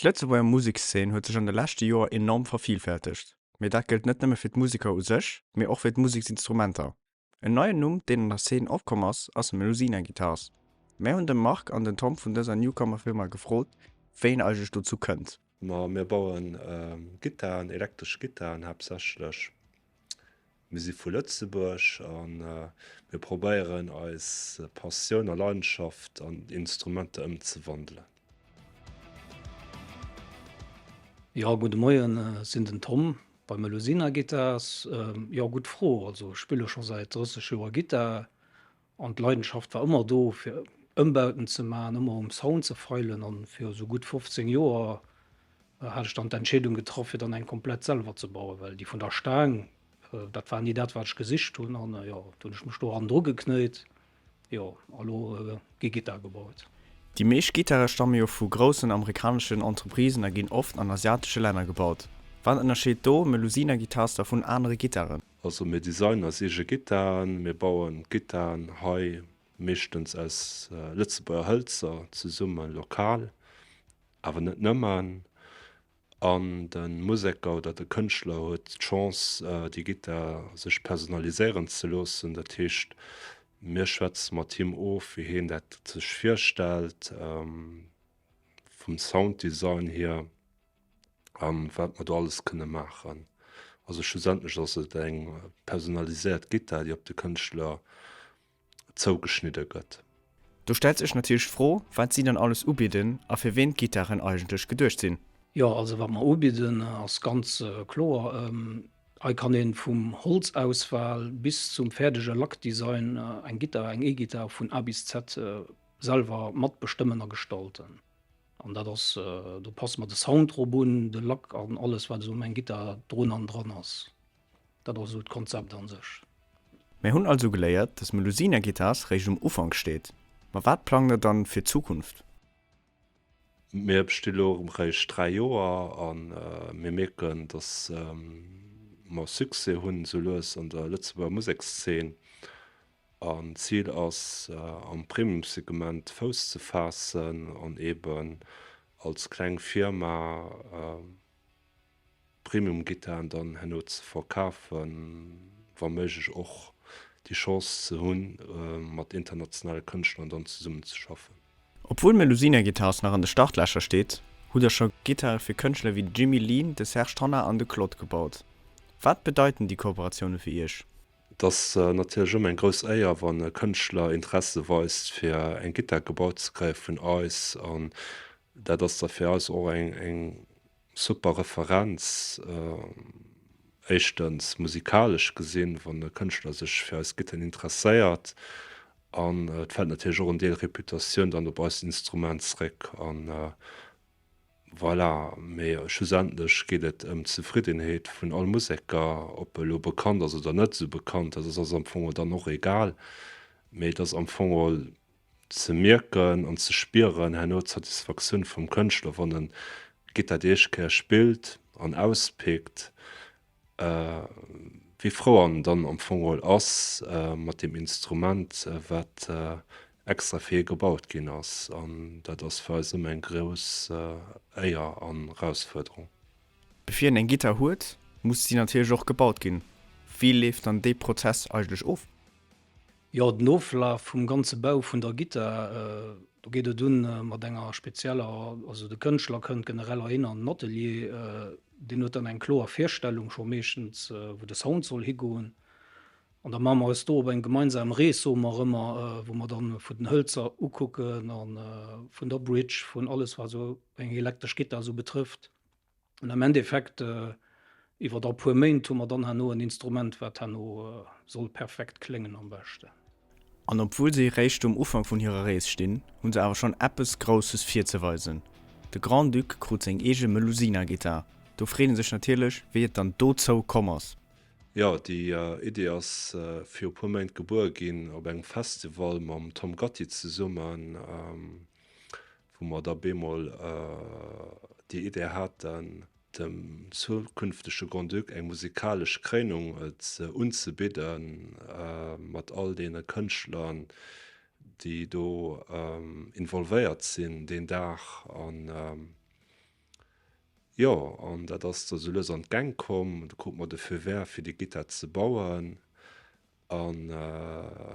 D'Lëtzebuerger Musekszeen huet sech an de leschte Joer enorm vervielfältegt. Mee dat gëllt net nëmme fir d'Museker u sech, mee och fir d'Museksinstrumenter. En neien Numm, deen an der Szene opkomm ass, ass Melusina Guitars. Mär hunn de Marc an den Tom vun dëser Newcomer-Firma gefrot, wéi een eigentlech dozou kënnt. Ma mir bauen Gittaren, elektresch Gittaren haaptsächlech. Mir si vu Lëtzebuerg a mir probéieren eis Passioun a Leidenschaft an Instrumenter ëmzewandelen. Jo, gudde Moien, ech sinn den Tom bei Melusina Guitars. Jo, gutt Fro. Also ech spille scho säit 30 Joer Gittar an d'Leidenschaft war ëmmer do fir Ëmbauten ze maachen, ëmmer um Sound ze feilen an viru sou gutt 15 Joer hat ech dann d'Entscheedung getraff fir dann eng komplett selwer ze bauen, well déi vun der Staang, dat war ni dat wat ech gesicht hunn an jo, du hunn ech mech do hannendru geknéit, jo a lo gi Gittar gebaut. Déi meescht Gittare stamme jo vu groussen amerikaneschen Entreprisen a ginn oft an asiatesche Länner gebaut. Wat ënnerscheet do Melusina Guitars da vun anere Gittaren? Also mir designen eis eege Gittaren, mir bauen d'Gittaren hei meeschtens aus Lëtzebuerger Hëlzer zesummen, lokal, awer net nëmmen. An de Museker oder de Kënschtler huet d'Chance déi Gittar sech personaliséieren ze loossen. Dat heescht mir schwätze mat him of wéi hien dat sech virstellt, vum Sounddesign hier an wat mer do alles kënne maachen. Also schlussendlech ass et eng personaliséiert Gittar déi op de Kënschtler zougeschnidde gëtt. Do stellt sech natierlech d'Fro, wat si dann alles ubidden a fir ween d'Gittaren eigentlech geduecht sinn. Jo, also wat mer ubidden ass ganz kloer. Hei kann een vum Holzauswahl bis zum fäerdege Lackdesign eng Gittar, eng E-Gittar vun A bis Z selwer matbestëmmen a gestalten. An dat ass, do passe mer de Sound drop un, de Lack an alles wat esou ëm eng Gittar drun an dran ass. Dat ass esou d'Konzept an sech. Mir hunn also geléiert, dass Melusina Guitars réischt um Ufank steet. Ma wat plangt der dann fir d'Zukunft? Mir besti lo réischt 3 Joer a mir mierken, dass mer Succès hunn esou lues an der Lëtzebuerger Musekszeen. An d'Zil ass, am Premium-Segment Fouss ze faassen an eeben als kleng Firma Premium-Gittaren dann herno ze verkafen, wa méiglech och déi Chance ze hunn, mat internationale Kënschtler dann zesummen ze schaffen. Obwuel Melusina Guitars nach an de Startlächer steet, hutt der scho Gittare fir Kënschtler wéi de Jimmy Lean, de Serge Tonnar an de Claude gebaut. Wat bedeiten déi Kooperatioune fir iech? Et ass natierlech ëmmer eng grouss Éier, wann e Kënschtler Interesse weist, fir eng Gittar gebaut ze kréie vun eis. An dat ass da fir eis och eng super Referenz, éischtens musikalesch gesinn, wann e Kënschtler sech fir eis Gittaren interesséiert. An et fält natierlech och en Deel Reputatioun dann op eist Instrument zréck. An Voilà, mee schlussendlech geet et ëm d'Zefriddenheet vun all Museker, ob e lo bekannt ass oder net esou bekannt, dat ass eis am Fong dann och egal, mee et ass am Fong ze mierken an ze spieren herno d'Satisfaktioun vum Kënschtler, wann en d'Gittar déi éischt Kéier spillt an auspickt, Wéi frou an dann am Fong geholl ass mat deem Instrument, wat extra fir hie gebaut ginn ass. An dat ass fir eis ëmmer eng grouss Éier an Erausfuerderung. Bevir een eng Gittar huet, muss si natierlech och gebaut ginn. Wéi leeft dann dee Prozess eigentlech of? Jo, den Oflaf vum ganze Bau vun der Gittar, do geet et un mat enger spezieller, also de Kënschtler kënnt generell heihin an den Atelier, deen huet dann eng kloer Virstellung scho meeschtens, wou de Sound soll higoen. An da maache mer eis do op eng gemeinsam Rees, soe mer ëmmer, wou mer dann vun den Hëlzer ukucken a vun der Bridge, vun alles wat esou eng elektresch Gittar esou betrëfft. An am Endeffekt, iwwer a puer Méint hu mer dann herno en Instrument, wat herno soll perfekt kléngen am beschten. An obwuel si réischt um Ufank vun hirer Rees stinn, hu se awer schonn eppes Grousses virzeweisen. De Grand-Duc krut seng eege Melusina-Gittar. Do freet ee sech natierlech, wéi et dann dozou komm ass. Jo, déi Idee ass viru puer Méint gebuer ginn op engem Festival mam Tom Gatti zesummen. wou mer da bemol déi Idee haten, dem zukünftege Grand-Duc eng musikalesch Kréinung unzebidden, mat all deene Kënschtler, déi do involvéiert sinn deen Dag. An. Jo, an dat ass da sou lues an d'Gäng komm. Du krute mer de Feu vert fir déi Gittar ze bauen. A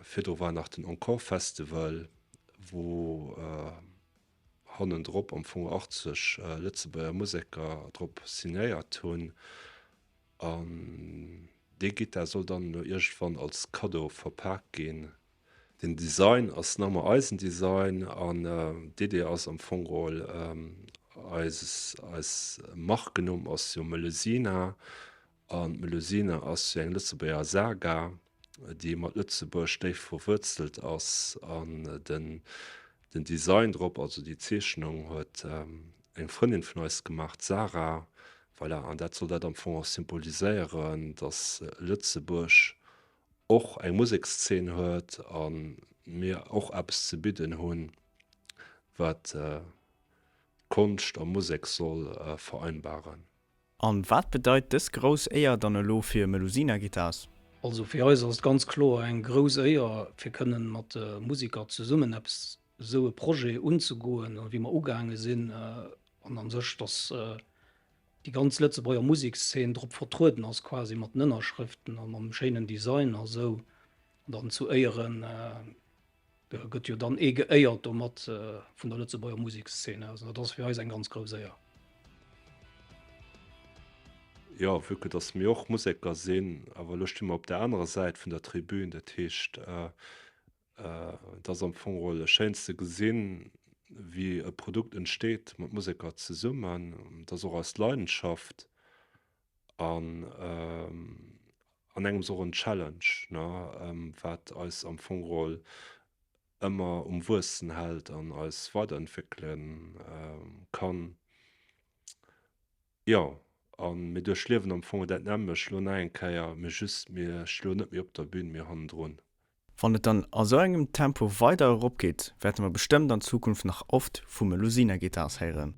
virdru war nach den Encore Festival, wou hannendrop am Fong 80 Lëtzebuerger Museker drop signéiert hunn. An déi Gittar soll dann elo iergendwann als Kaddo verpak ginn. Den Design ass nach emmer eisen Design an d'Idee ass am Fong geholl, eis eis Markennumm ass jo Melusina an d'Melusina ass jo eng Lëtzebuerger Saga, déi mat Lëtzebuerg déif verwuerzelt ass an den den Design drop, also déi Zeechnung huet eng Frëndin vun eis gemaach, d'Sarah, voilà, an dat soll dat am Fong och symboliséieren, dass Lëtzebuerg och eng Musekszeen huet a mir och eppes ze bidden hunn, wat Konscht a Musek soll vereinbaren. An wat bedeit dës grouss Éier dann elo fir Melusina Guitars? Also fir eis ass et ganz kloer eng grouss Éier fir kënnen mat de Musiker zesummen eppes esou e Projet unzegoen, wéi mer ugaange sinn an an sech dass déi ganz Lëtzebuerger Musekszeen drop vertrueden ass, quasi mat den Ënnerschrëften a mam schéinen Design a sou. An dann zu Éieren gëtt jo dann ee geéiert domat vun der Lëtzebuerger Musekszeen aus. An dat ass fir eis eng ganz grouss Éier. Jo, vue que dass mir och Museker sinn, awer elo sti mer op der anerer Säit vun der Tribün, dat heescht, Et ass am Fong geholl schéin ze gesinn, wéi e Produkt entsteet mat Museker zesummen. Et ass och eis Leidenschaft an an engems och en Challenge, wat eis am Fong geholl ëmmer um Wuessen hält an eis weiderentwéckele kann. Jo, a mir duerchliewen am Fong dat nämmlecht elo nach eng Kéier, mee just mir sti lo net méi op der Bün, mee hannendrun. Wann et dann a sou engem Tempo weider erop geet, wäerte mer bestëmmt an Zukunft nach oft vu Melusina Guitars héieren.